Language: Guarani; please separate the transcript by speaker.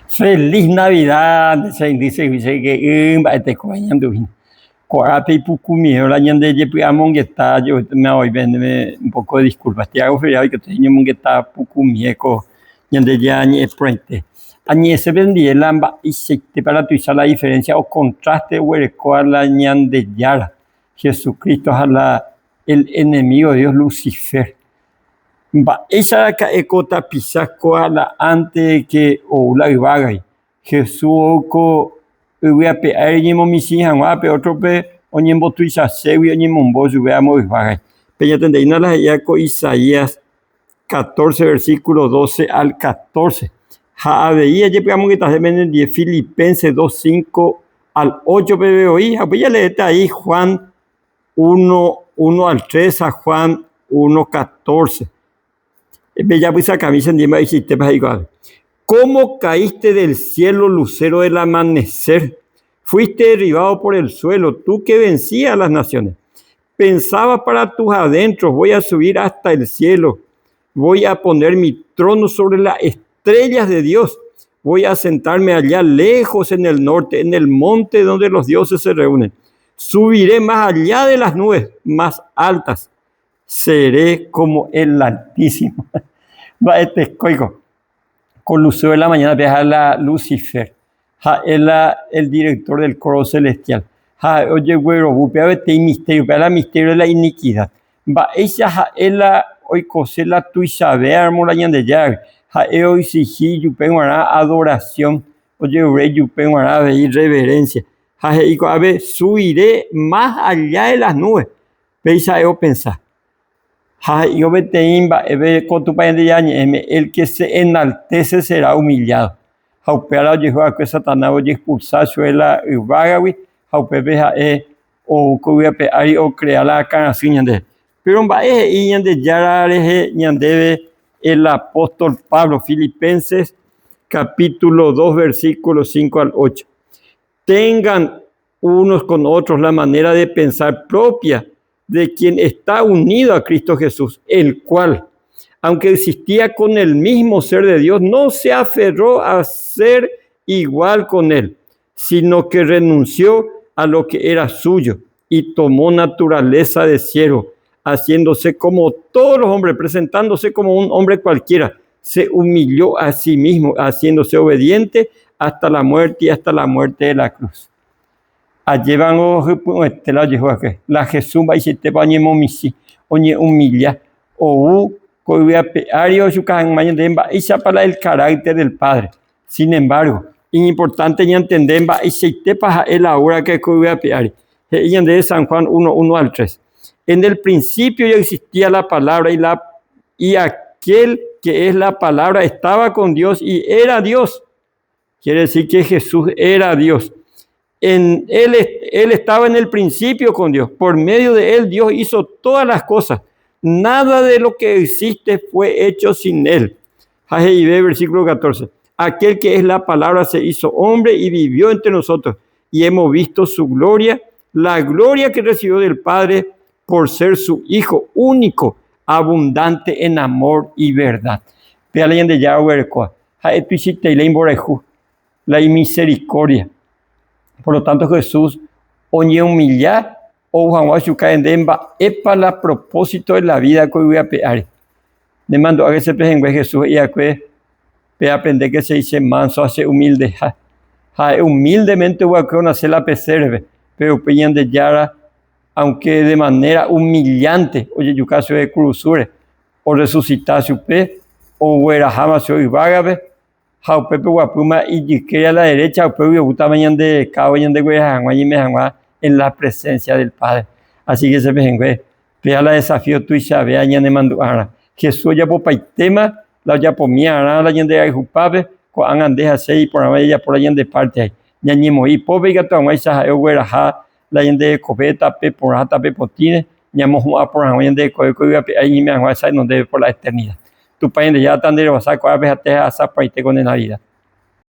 Speaker 1: Feliz Navidad nde che aindy che che ryke'y mba'etekóva ñanduhína. Ko'ápe ipukumiéva la ñande jepy'amongeta me un poco de disculpas. Te hago feriado ikatu ñemongeta pukumie ko Ñandejára ñe'ẽ porãite. Añe'ẽse pendie la mba'eichaitépa la tuicha la diferencia o contraste oguerekóva la Ñandejára Jesucristo ha la el enemigo de Dios Lucifer. Mba'éicha raka'e ko tapicha kóa la ánte ke ou la yvágagui. Jesús ou ko yvy ape ári oñemomichĩ hag̃ua pe ótrope oñembotuichaségui oñemombo chupe amo yvágagui. Peñatendeína la he'íva ko Isaías 14 versículo 12 al 14. Ha avei ajepy'amongetase penendie Filipenses 2, 5 al 8 peve voi, ha upéi jaleéta aí Juan 1, 1 al 3 ha Juan 1, 14. Pejapysakami chendie mba'eichaitépa he'i ko'ápe. ¿Cómo caíste del cielo, lucero del amanecer? Fuiste derribado por el suelo, tú que vencías a las naciones. Pensaba para tus adentros, voy a subir hasta el cielo, voy a poner mi trono sobre las estrellas de Dios, voy a sentarme allá lejos en el norte, en el monte donde los dioses se reúnen. Subiré más allá de las nubes más altas, seré como el Altísimo. Mba'etekóiko, ko lucero de la mañana pe ha la Lucifer, ha'e la el director del coro celestial, ha ha'e ojeguerovu péva peteĩ misterio, péva la misterio de la iniquidad. Mba'éicha ha'e la oikose la tuichavéaramo la Ñandejáragui, ha'e oexigi ijupe g̃uarã adoración, ojerure ijupe g̃uarã avei reverencia, ha he'i ko'ápe subiré más allá de las nubes, Péicha ha'e opensa. Ha he'ívo peteĩ mba'épe ko Tupã Ñandejára Ñe'ẽme, El que se enaltece será humillado. Ha upéva la ojehu va'ekue Satanás ojexpulsa chupe la yvágagui ha upépe ha'e ou ko yvy ape ári okrea la akãrasy ñandéve. Péro mba'e he'i Ñandejára rehe ñandéve el apóstol Pablo, Filipenses capítulo 2 versículo 5 al 8. Tengan unos con otros la manera de pensar propia de quien está unido a Cristo Jesús, el cual, aunque existía con el mismo ser de Dios, no se aferró a ser igual con él, sino que renunció a lo que era suyo y tomó naturaleza de siervo, haciéndose como todos los hombres, presentándose como un hombre cualquiera, se humilló a sí mismo, haciéndose obediente hasta la muerte y hasta la muerte de la cruz. Ajévango ohypy'õete la ojehu la Jesús mba'eichaitépa oñemomichĩ, oñe'humilla, ou ko yvy ape ári ochuka hag̃ua ñandéve mba'éichapa la el carácter del Padre. Sin embargo, iñimportánte ñantende mba'eichaitépa ha'e la obra que ko yvy ape ári. He'i ñandéve San Juan 1, 1 al 3. En el principio ya existía la palabra y, la, y aquel que es la palabra estaba con Dios y era Dios. Quiere decir que Jesús era Dios. En él, él estaba en el principio con Dios. Por medio de él Dios hizo todas las cosas. Nada de lo que existe fue hecho sin él. He'ive, versículo 14. Aquel que es la palabra se hizo hombre y vivió entre nosotros. Y hemos visto su gloria, la gloria que recibió del Padre por ser su Hijo único, abundante en amor y verdad. Péa la Ñandejára oguerekóva. Ha'e tuichaitei la imborayhu, la imisericordia. Por lo tanto, Jesús oñehumilla ou hag̃ua ochuka hende mba'épa la propósito de la vida ko yvy ape ári. Nemandu'áke che pehẽngue Jesús he'i va'ekue, Peaprende ke che che manso ha che humildeha. Ha'e humildemente ou va'ekue onase la peséreve, péro upéi Ñandejára, aunque de manera humillante ojejuka chupe kurusúre, orresusita chupe, ogueraháma chupe yvágape, ha upépe oguapýma ijykére a la derecha, upégui oútama ñande kávo ñandegueraha hag̃ua ñaime hag̃ua en la presencia del Padre. Así que che pehẽngue, péa la desafío tuichavéva ñanemandu'arã. Jesús ojapopaitéma la ojapomi arã la ñanderayhupápe, ko'ág̃a nde ha che iporãva jajapo la ñande párte ae. Ñañemoĩ ipópe ikatu hag̃uáicha ha'e ogueraha la ñande rekove tape porã tape potĩre, ñamohu'ã porã hag̃ua ñande rekove ko yvy ape ári ñaime hag̃ua che renondépe por la eternidad. Tupã Ñandejára tanderovasa ko'ápe ha teha'asa porãite ko ne Navidad.